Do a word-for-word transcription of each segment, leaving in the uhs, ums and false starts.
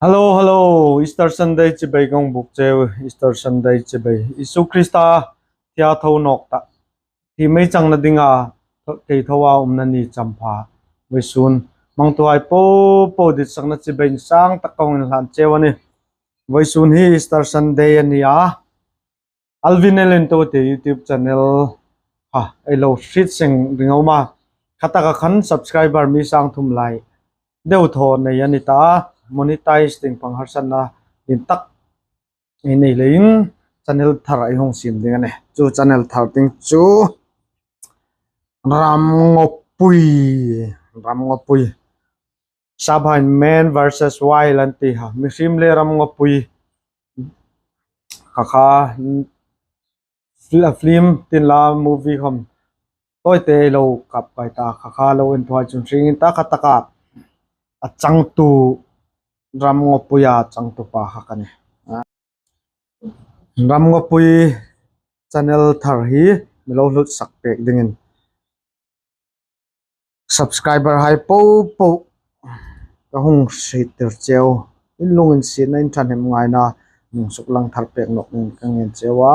Hello, hello. Easter Sunday chibai kan buk cheu. Easter Sunday chibai. Isu Krista thia tho nawk ta. Thi mei changna dinga kei thoa umna ni champha. Vawisun hmangtuhai popo ditsakna chibai insang tak kan hlan cheu a nih. Vawisun hi Easter Sunday a nih a. Alvin L N Tote YouTube channel ha, ei lo hriet seng ring a um a. Khataka khan subscriber mi sang thum lai deu thaw nei a ni ta. Monetize ding pang harsatna intak ei nei leiin channel thar ei hung siem ding a nih. Chu channel thar ding chu Ramngawpui, Ramngawpui. Sabhain Man versus Wild an ti ha. Mihriem le ramngawpui. Kha kha, fil-, film tin la movie khom. Tawite lo kap kai ta kha kha lo en tuai chun hringin ta kha taka. A changtu ramngawpui a changtu pa kha ka nih. Ramngawpui channel thar hi mi lo hlut sak pek dingin subscriber hai popo ka hung hriettir cheu. In lunginsietna, in thahnem ngaina, hung suklang thar pek nawk dingin ka ngen cheu a.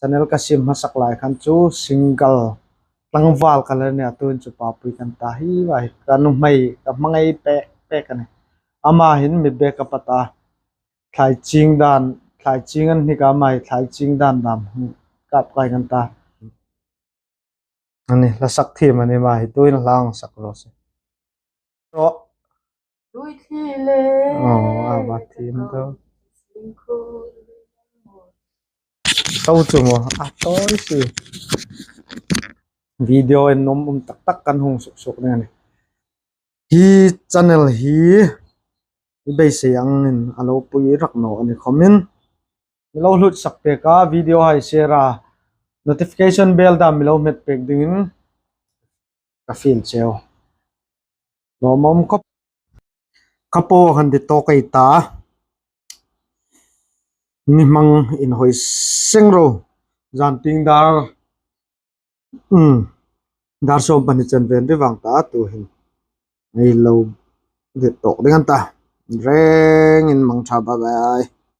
Channel ka siem hmasak lai khan chu single tlangval ka la nih a, tuhin chu papui kan ta hi vai. Ka nuhmei, ka hmangai pek pek a nih. Ama hin mi backup a ta. Thlai ching dan, thlai ching an hnik a, ama hi thlai ching dan dam hung kap kai kan ta. A nih, hla sak thiem a nih, ama hi tuhin hla hang sak raw se. Ro. Aw, a va thiem tho. Tho chu maw, a tawi si. Video en nuom um tak tak kan hung suk suk ding a nih. Hi channel hi i beisei angin a lo pui rak naw a ni khomin mi lo hlut sak pek a, video hai share a, notification bell dam mi lo hmet pek dingin ka fiel cheu. Lawmum khop. Ka po khan ti tawk ei ta. Ni hmang inhawi seng ro. Zan tieng dar. Hmm. Dar sawm pahni chen ven ri vang ta tuhin. Ei lo dit tawk ding an ta. Rengin mang ṭha, bye bye.